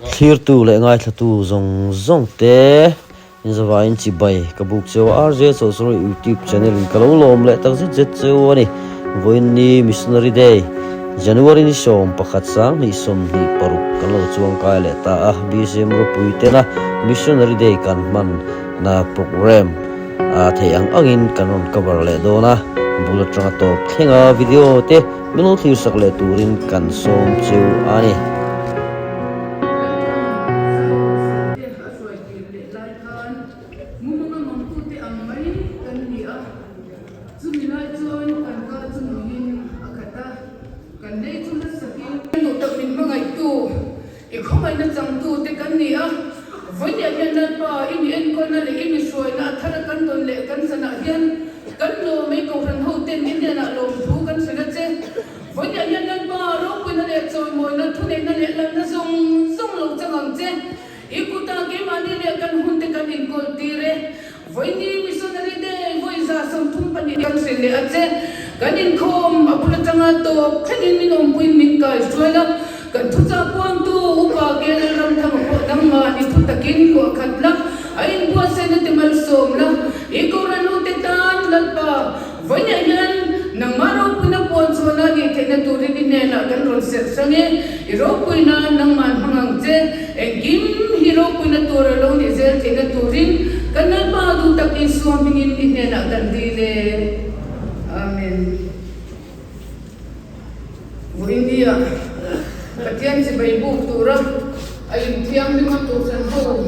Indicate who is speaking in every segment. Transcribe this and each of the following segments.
Speaker 1: Thlirtu leh ngaithlatu zawng zawng te inzavaiin chibai ka buk cheu a, RJ Chawlhsawr YouTube channel in ka lo lawm leh tak zet zet cheu a ni. Vawiin ni Missionary Day, January ni 11 2026 kan lo chuang kai leh ta a, BCM ropui tena Missionary Day kan hman na program a theih ang angin kan rawn cover leh dawn a, bul atanga tawp thleng a video te Min lo thlir sak leh turin kan sawm cheu a ni.
Speaker 2: Vawiah hian Lalpa ropuina leh chawimawina, thuneihna leh lalna zawng zawng lo chang ang che. I kutah keimahni leh kan hunte kan inkawl tir e. Vawini Missionary Day vawi 32 kan hrilh leh a che. Kan inkhawm a bul atanga tawp thlengin min awmpuiin min kai hruai la. Kan thuchah puangtu Upa Kelal Ramthanga pawh nangmah i thu takin kuah khat la, a inbuatsaihna te malsawm la. I Kohhran ute tan Lalpa Vawiah hian nangmah ropuina puan chhuahna nih theihna turin i hnenah kan rawn serh hrang e. I ropuina nangmah hmang ang che. Engkim hi ropuina tur a lo nih zel theihna turin kan Lalpa duh tak Isua hmingin i hnenah kan dil e. Amen. Vawinia Pathian chibai buk tura a inthianghlim a Kohhran ho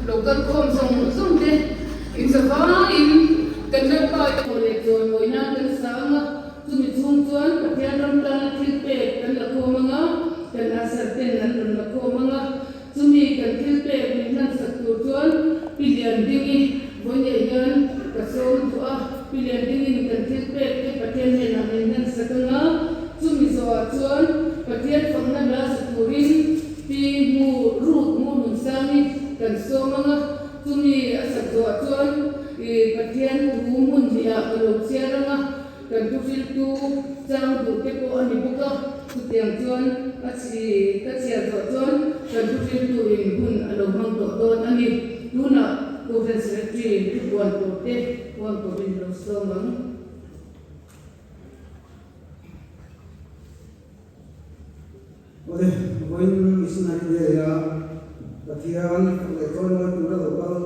Speaker 2: lo kal khawm zawng zawng te inzavaiin kan Lalpa i leh chawimawina kan sang a, chumi chhung chuan Pathian ram tana thil pek kan la khawm ang a, kan asar ten an rawn la khawm ang a, chumi kan thil pek min hlansak tur chuan Pi Liandingi vawinia hian ka sawm duh a, Pi Liandingin kan thil pek te Pathian hnenah min hlansak ang a, chumi zawhah chuan Pathian fakna hla sa turin Pi Hmu Ruth Ngurnunsangi kan sawm ang a, chumi a sak zawhah chuan Pathian thu hmun hnihah ka lo chhiar ang a. Kan thuhriltu chang duh te pawh a ni bawk a, chutiang chuan a chhi ka chhiar zawh chuan kan thuhriltu in hun a lo hmang tawh dawn a ni. Tunah Kohhran Secretary thupuan tur te puan turin lo sawm ang.
Speaker 3: Awle, vawiin Missionary Day-a Pathian leh chawimawi tura lo kal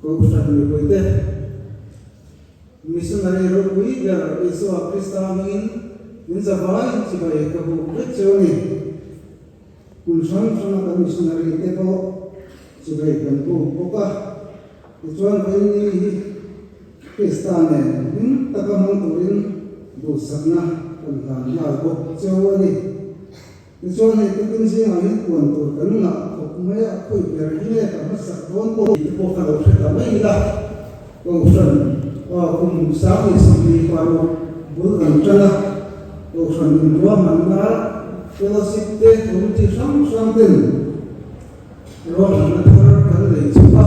Speaker 3: Kohhran mipuite, Missionary ropui ber Isua Krista hmingin min zavai chibai ka buk vek cheu a ni. Kum hrang hranga kan missionary te pawh chibai kan buk bawk a, tichuan vawiin ni hi Krista nen hlim taka hmang turin duhsakna kan hlan nghal bawk cheu a ni. Tichuan hei tukin zingah hian puan tur kan ngah khawp mai a, khawi ber hi nge ka hmasak dawn pawh tih te pawh ka lo hre ta mai ila. Kohhran kum 2026 bul kan tan a, Kohhran inruahmanna fellowship te committee hrang hrang ten ruahmanna thar kan nei chhuak a,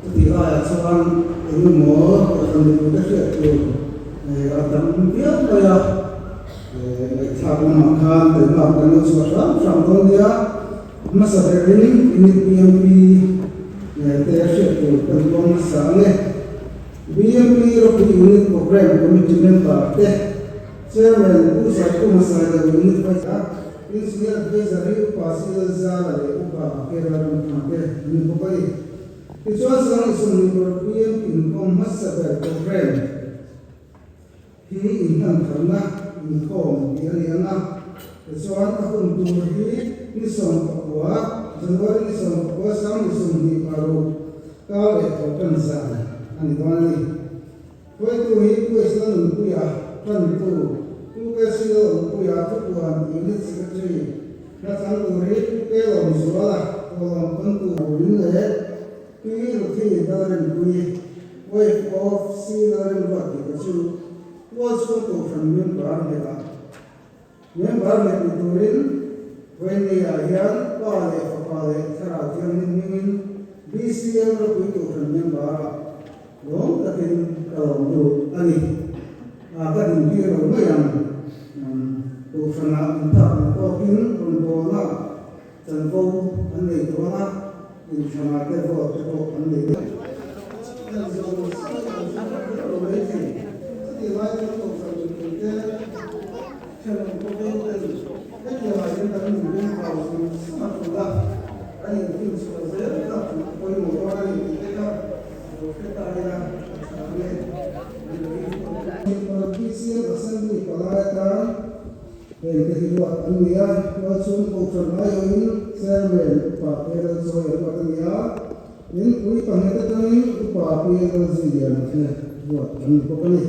Speaker 3: chutih laiah chuan eng emaw Kohhran mipuite hriat tur a tam viau mai a. Ngaihthlak lamah khan taihmak kan lo chhuah hram hram dawn nia. Hmasa berin Unit BMP te hriat tur kan tuam hmasa ang e. BMP Ropui Unit Programme Committee member te Chairman Pu Saikuma Sailo Unit Vice a, Principal Adviser hi Upa CL Zala leh Upa Kerala Ramthang te an ni bawk a ni. Tichuan 2026 BMP inkhawm hmasa ber programme Hi inhlanpharna inkhawm tih a ni ang a, tichuan a hun tur hi ni 19, January ni 19 2026 kar leh tho tan zan a ni dawn a ni. Hruaitu hi Pu Esla Nunpuia, Tantu, Pu KC Lalawmpuia, Thupuan Unit Secretary, Hnachang tur hi Pu K Lawmzuala, Thawhlawm Khawntu Turin leh Pi Ruthi Lalrinpuii, Wife of C Lalrinruat tih te chu Tualchhung Kohhran member nghetah member nghet ni turin Vawinia hian Pa leh Fapa leh Thlarau Thianghlim hmingin BCM Ropui Kohhran member-ah lawm takin ka lawm lut a ni. A ka dintir lo mai ang. Kohhranah inphak ang tawkin rawngbawlna. Chanvo an nei tawh ang a, inthlanah te vote te pawh an nei daih. Heng zawng zawng an hre vek vek lo mai thei. Chutih lai chuan kohhran mipui te, thenawm khawvel ten hetiangah hian kan inbeng kau chung chung a tul a, kan infinchhuah zel kha pawimawh dawn a ni tih te kha lo hre ta ila a tha ang e. BCM Assembly palai atan Heng te hi ruat an ni a, tualchhung Kohhran aiawhin Chairman Upa P Lalchawi a ruat a ni a, Inpui pahnih atangin Upa P Lalzuiliana te ruat an ni bawk a ni.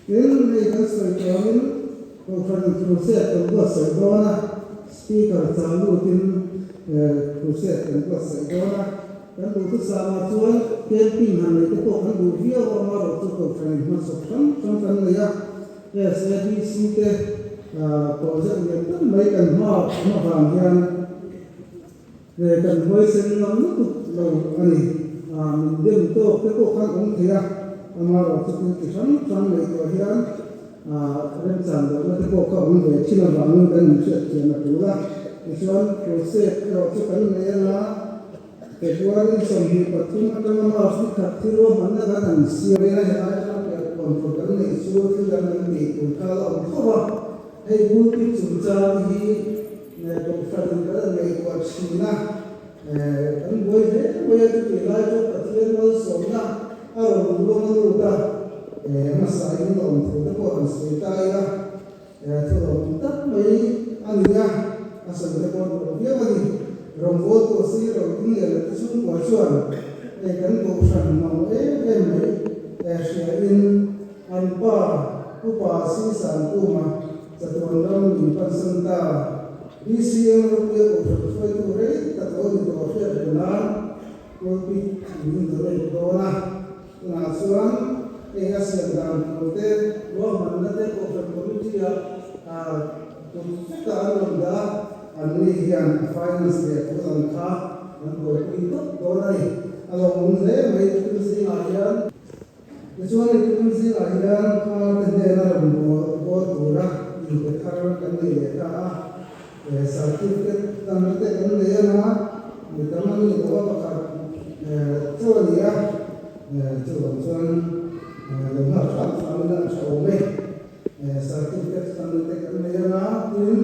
Speaker 3: Tin, hei kan sawi tuangin Kohhran Crusade kan buatsaih dawn a, Speaker chah lutin Crusade kan buatsaih dawn a, kan duhthusam ah chuan camping han neih te pawh kan duh viau a, amaherawhchu Kohhran in hmachhawp hrang hrang kan nei a, SADC te project lian tak mai kan hma awm avang hian kan huaisen ngam lutuk lo a ni. Min dem tawk te pawh khan awm thei a, amaherawh chu thil ti hrang hrang ngaihtuah hian remchan lohna te pawh ka awm ve thin avangin kan inhriat thiam a tul a. Tichuan crusade erawh chu kan nei anga, February 23 atanga March ni khat thil ruahmanna kan an siam a, helai atanga pian puan tur kan neih chu thil dang kan tih tur kha a la awm tho a, hei pulpit chungchang hi Kohhran in kan an ngaihtuah thin a, kan buai hle mai a, chutih lai chuan Pathian malsawmna a rawn luang a lut a, hmasa in a awm thu te pawh han sawi ta ila, Thurâwm tak mai a ni a, a sawi te pawh nuam viau a ni. Rawngbâwl tawh si lo ding leh loh te chhungkua chuan hei kan kohhran mamawh em em mai hriain an pa Upa Sisan Kuma chatuan ram min pansan ta. BCM ropuia kohhran hruaitu rei tak lo ni tawh hriat reng nan pulpit min donate dawn a. Tunah chuan eng a siam dan tur te, ruahmanna te Kohhran Committee-ah kut vekah an rawn dah a, anni hian a finance leh a tul ang kha an buaipui tawp dawn a ni. A lo awm hle mai tukin zingah hian. Tichuan i tukin zingah hian Phar te hnena rawn bawl tura inpe thar kan nei leh ta a, certificate dang te kan nei ang a, mi tam a nih loh a pakhat chauh a ni a, chuvang chuan lo nghak hram hram ila a tha awm e. Certificate dang te kan nei ang a, tin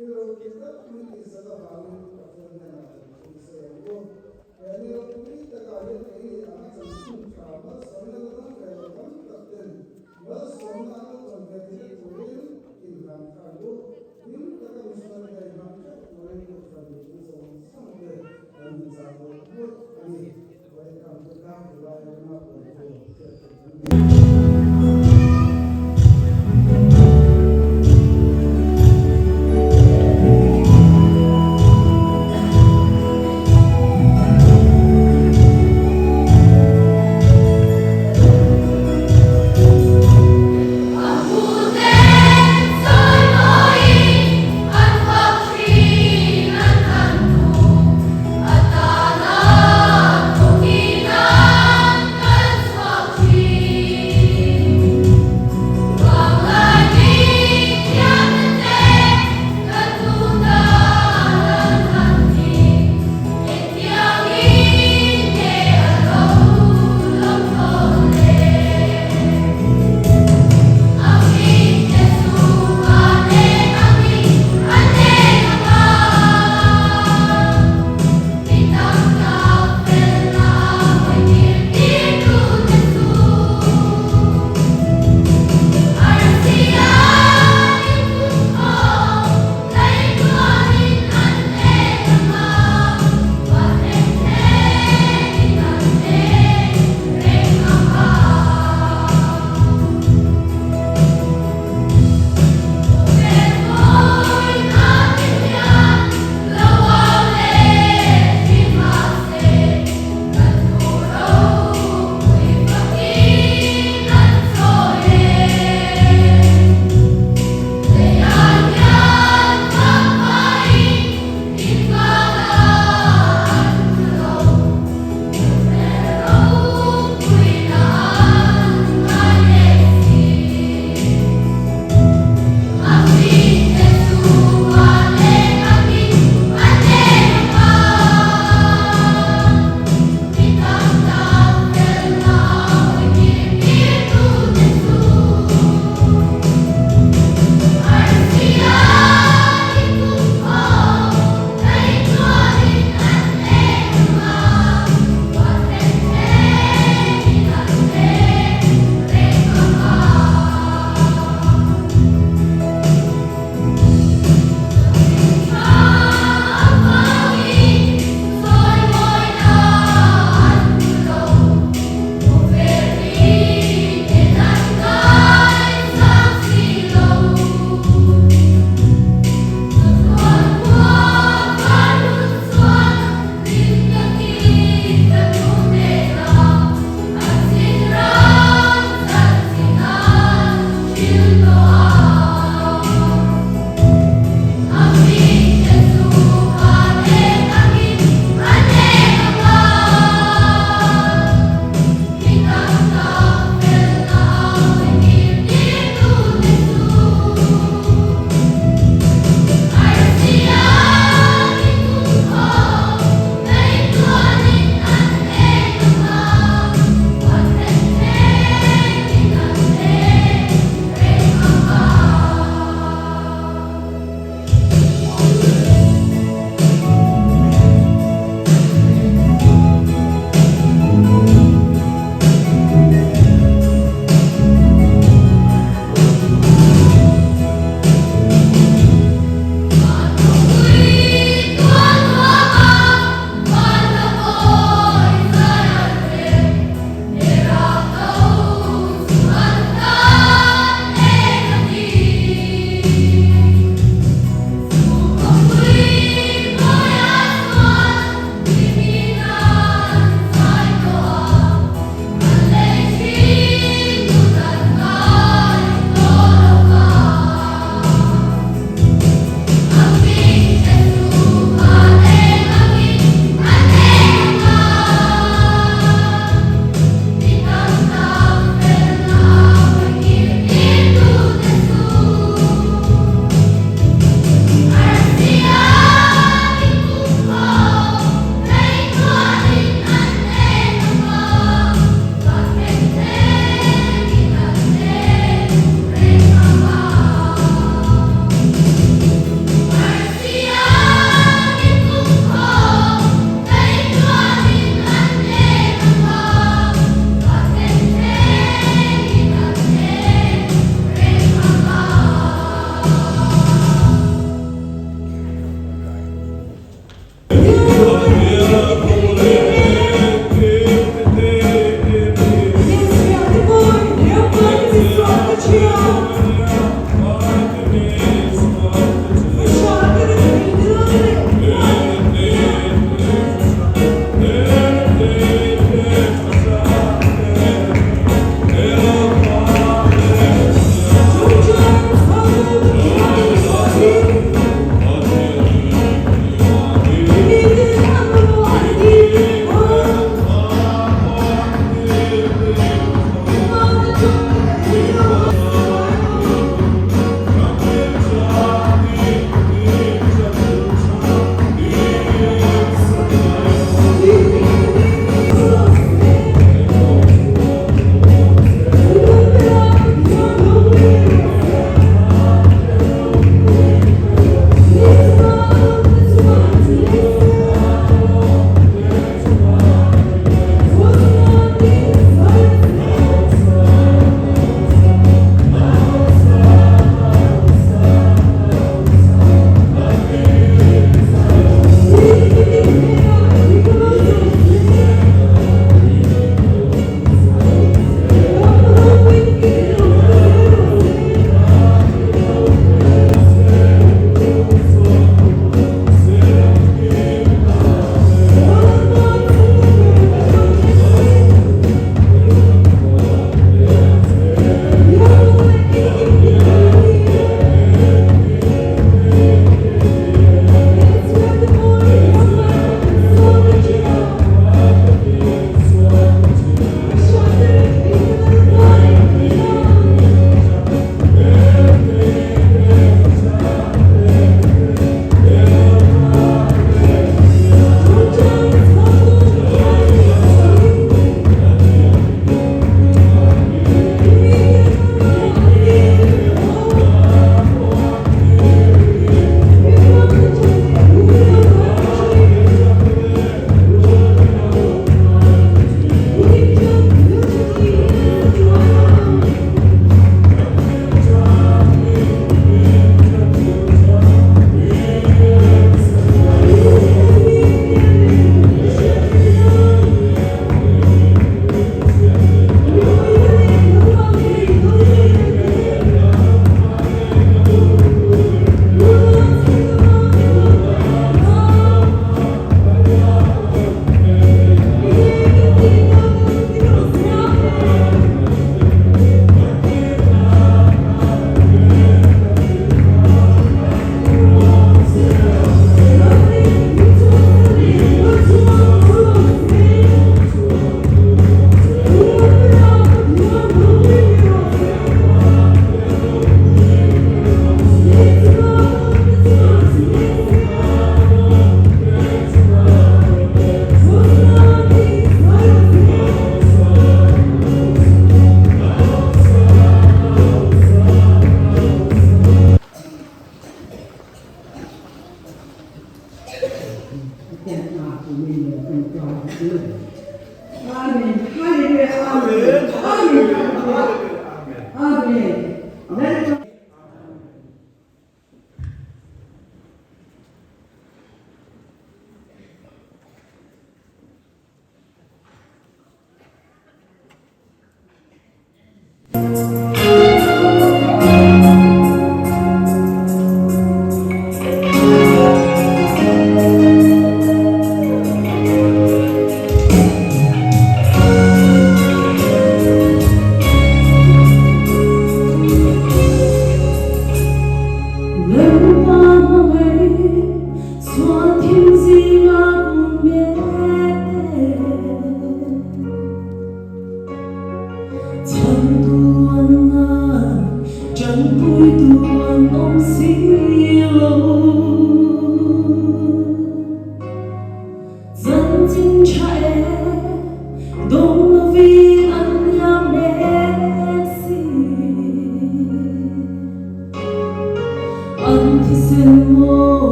Speaker 3: Thil ropui tak min tihsak avangin Pathian hnenah lawmthu i sawi ang u. He ni ropui takah hian keini anga chanchin tha malsawmna la dang ve lo tam tak ten malsawmna an lo tawn ve theihna turin inhlan kha ang u. Hlim taka missionary day hmang theuh turin Kohhran mipui zawng zawng te kan inchah mawlh mawlh a ni. Welcome te kha helai atanga puan tur hriat tur kan nei.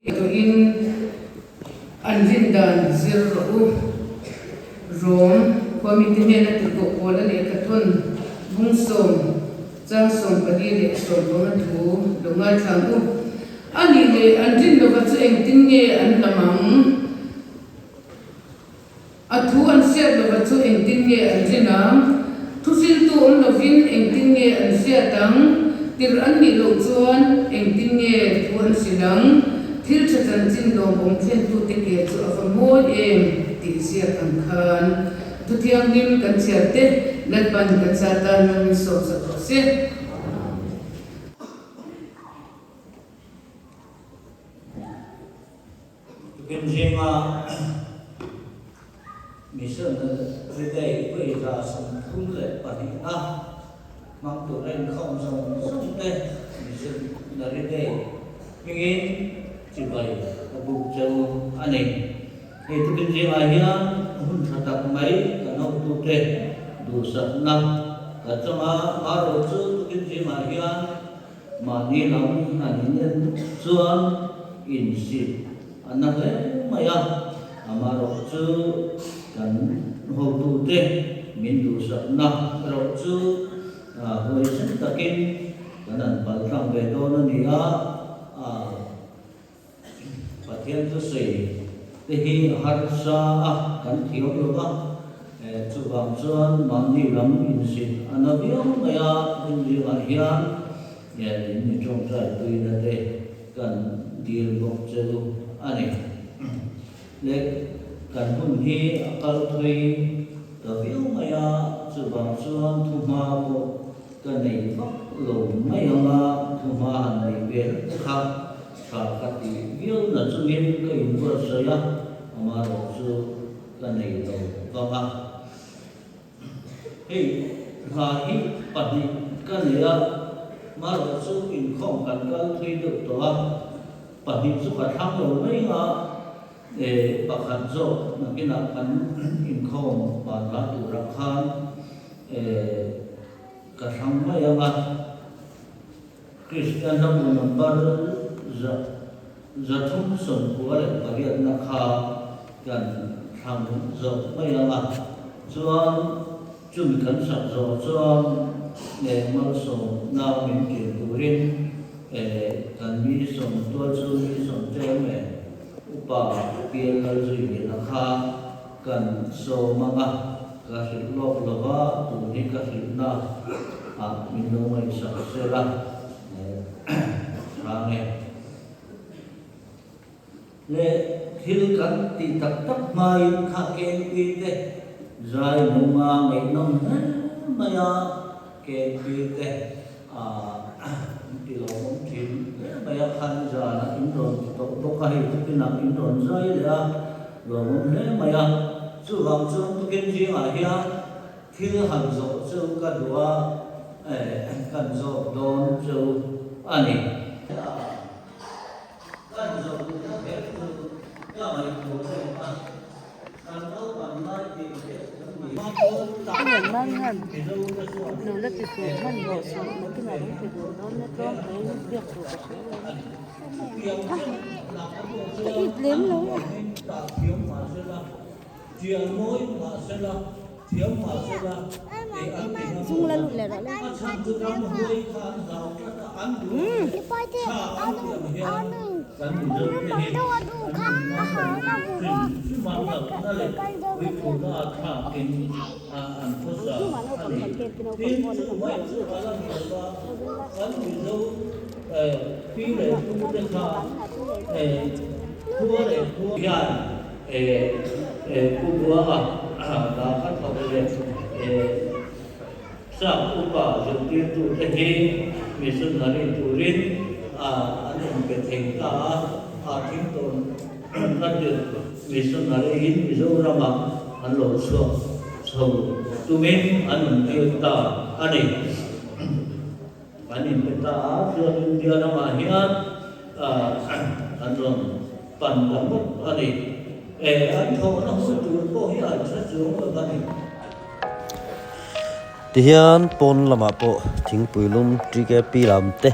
Speaker 2: Tawhin an rin dan zir rawh u. Rom khuamite hnena tirhkoh Paula lehkha thawn bung sawm, chang 14 leh 15 thu lo ngaithla ang u. A nih leh an rin lova chu engtin nge an lam ang? A thu an hriat lova chu engtin nge an rin ang? Thuhriltu awm lovin engtin nge an hriat ang? Tirh an nih loh chuan engtin nge thu an hrilh ang? Thil tha chanchin lawmawm thlentute ke chu a va mawi em tih ziak ang khan Thu Thianghlim kan chhiar te Lalpan kan sa tan lung min sawmsak rawh se.
Speaker 4: Tukin zinga Missionary Day vawi 32 na hmang tura inkhawm zawng zawng te Missionary Day hmingin chibai ka buk cheu a ni. Hei tukin zingah hian hun tha tak mai kan hotute duhsakna ka changa marawh chu tukin zingah hian Mahni lam han inen chuan insit a na hle mai a, amaherawh chu kan hotute min duhsakna erawh chu huaisen takin kan han paltlang ve dawn a ni a, Pathian thusawi te hi a harsa a, kan thiam lo va, chuvang chuan mahni lam insit a na viau mai a, heng zingah hian in mi tawngtai tuina te kan dil bawk che u a ni. Le kan hun hi a kal thui ta viau mai a, chuvang chuan thuhma pawh Ka nei vak lo mai ang a, thuhma han nei ve te kha tha ka ti viau na chungin ka inbuatsaih a, amaherawh chu ka nei lo vang a. Hei hla hi pahnih ka nei a, amaherawh chu inkhawm kan kal thui deuh tawh a, pahnih chu ka thlang lo mai ang a, pakhat zawk nakinah kan inkhawm ban hla turah khan Ka hrang mai ang a, Kristian ram number 398 na kha kan thlang zawk mai ang a, chuan chumi kan sak zawh chuan malsawmna min kir turin kan mi sawm tual chu mi sawm tlem e upa Pial Lalzuiliana kha Kan sawm ang a, ka hrilh lawk lo va, tun hi ka hrilhna ah min lo ngaihsak sel a, hrang e. Le thil kan tih tak tak hmain kha KNP te zai nunga ngaihnawm hle mai a, KNP te an ti lawmawm thin hle mai a, khan zanah in rawn ti tawh bawk a, hei tukinah in rawn zai leh a, lawmawm hle mai a. Chuvang chuan tukin zingah hian thil han zawh chu ka duh a, kan zawk dawn chu a ni. Kan zawh duhna ber chu ka ngaihtuah reng a. Kan naupang lai tih hriat kan ni. Sap upa zirtirtute hi missionary turin an inpe thei ta a, a thingtawn na tirh missionary in Mizoramah an lo chhuak chho tumin an intir ta a ni. An inpe ta a, chuan India ramah hian an rawn pan ta ngawt a ni. An thawhna hun tur pawh hi an hre chuang lo a ni.
Speaker 1: Tihian pawn lamah pawh thingpui lum TKP lam te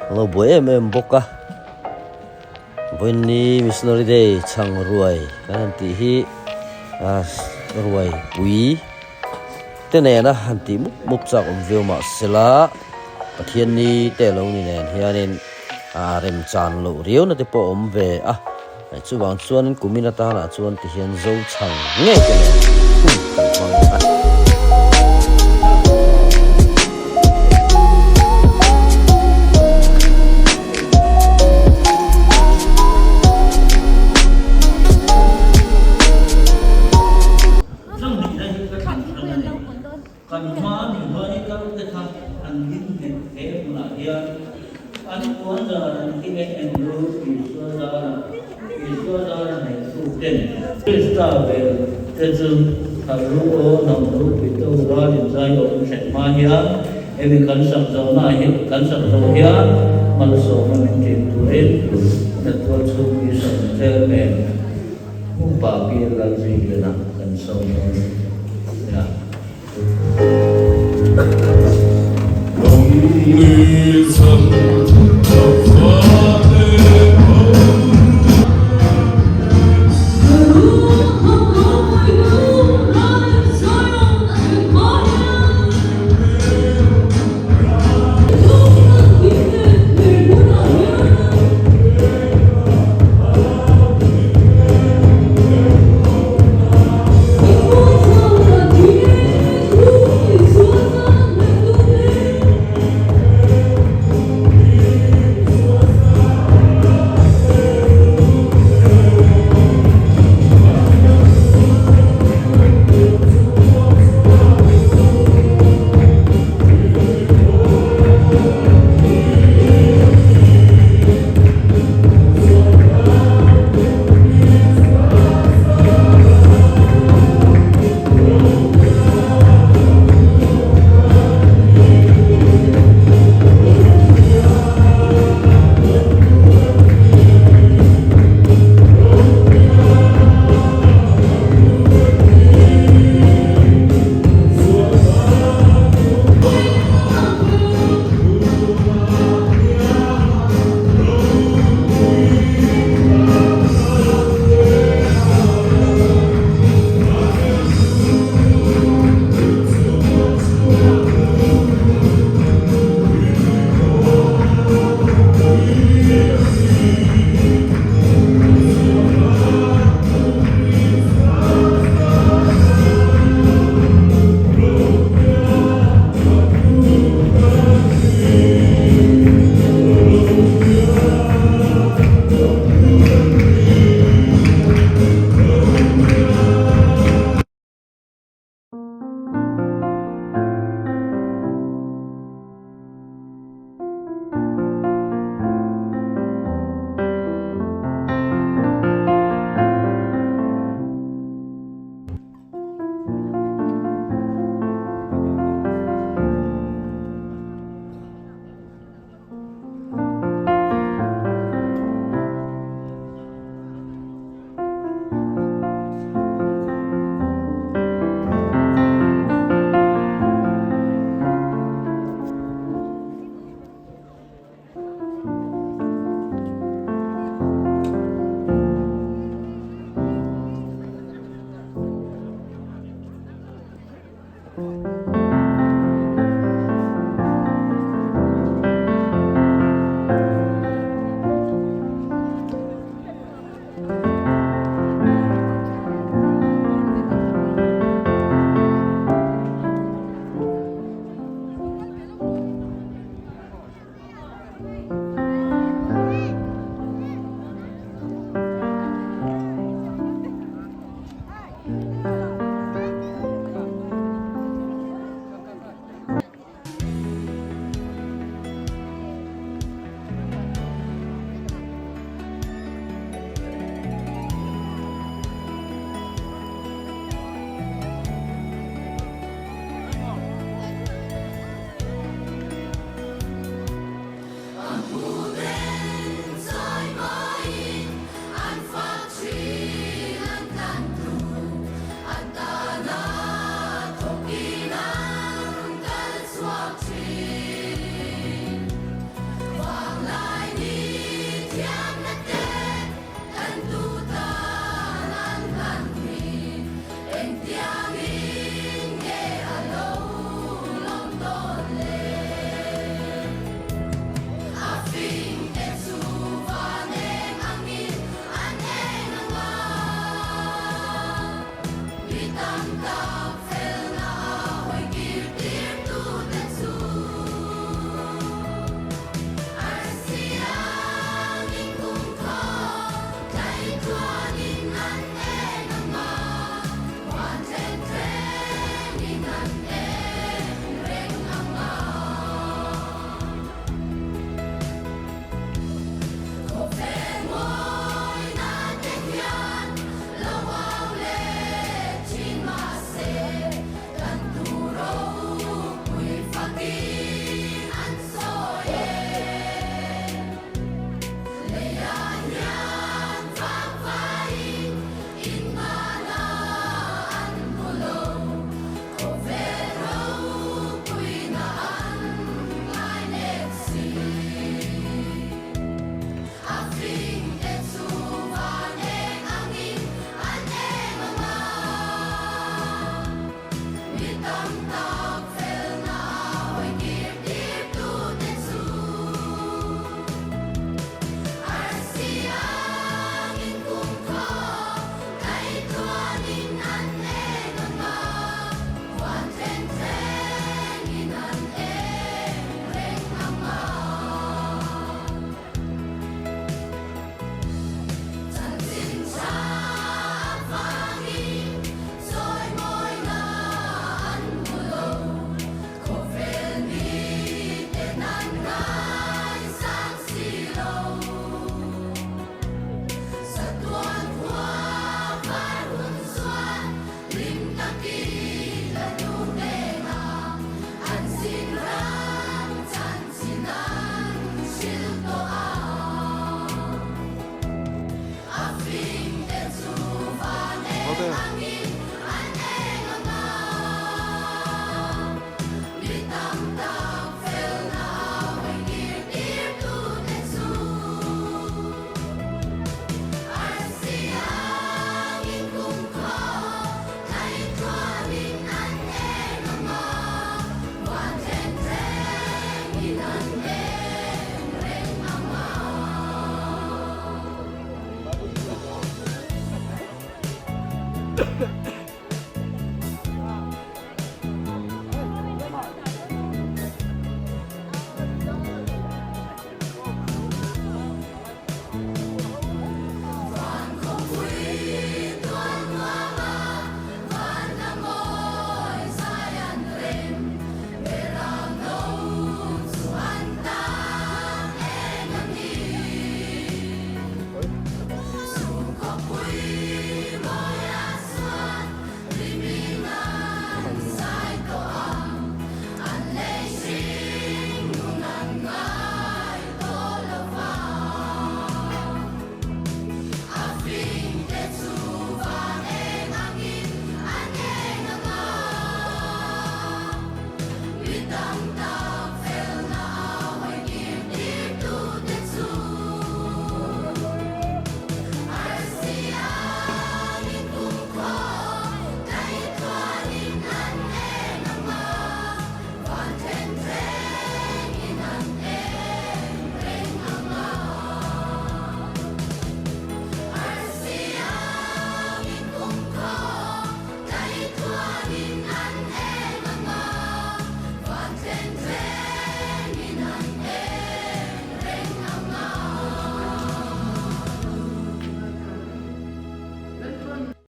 Speaker 1: an lo buai em em bawk a. Vawiinni Missionary Day chhang ruai kan han tih hi ruai pui te nena han tih mup mup chak awm viau mah sela Pathianni te lo ni nen hianin a remchan loh riau na te pawh a awm ve a. Chuvang chuanin kumin atanah chuan tihian zo chhang ngei te nen hun kan hmang a ni.
Speaker 4: Chang nihna hi ka thlan hrang a ni. Kan hma ni hnuai kal te kha an ding nghet hle hmunah hian an puan zar an thi nge en ru Isua zara Isua zara nei tu ten Krista vel te chu thar ru aw hnam ru pui to ral in zai awm thlen hma hian hemi kan sak zo na hi kan sak zo hian malsawma min ṭin turin Hnathtual chhung Mission Chairman Upa Pi Lalzuiliana kan sawm dawn nia.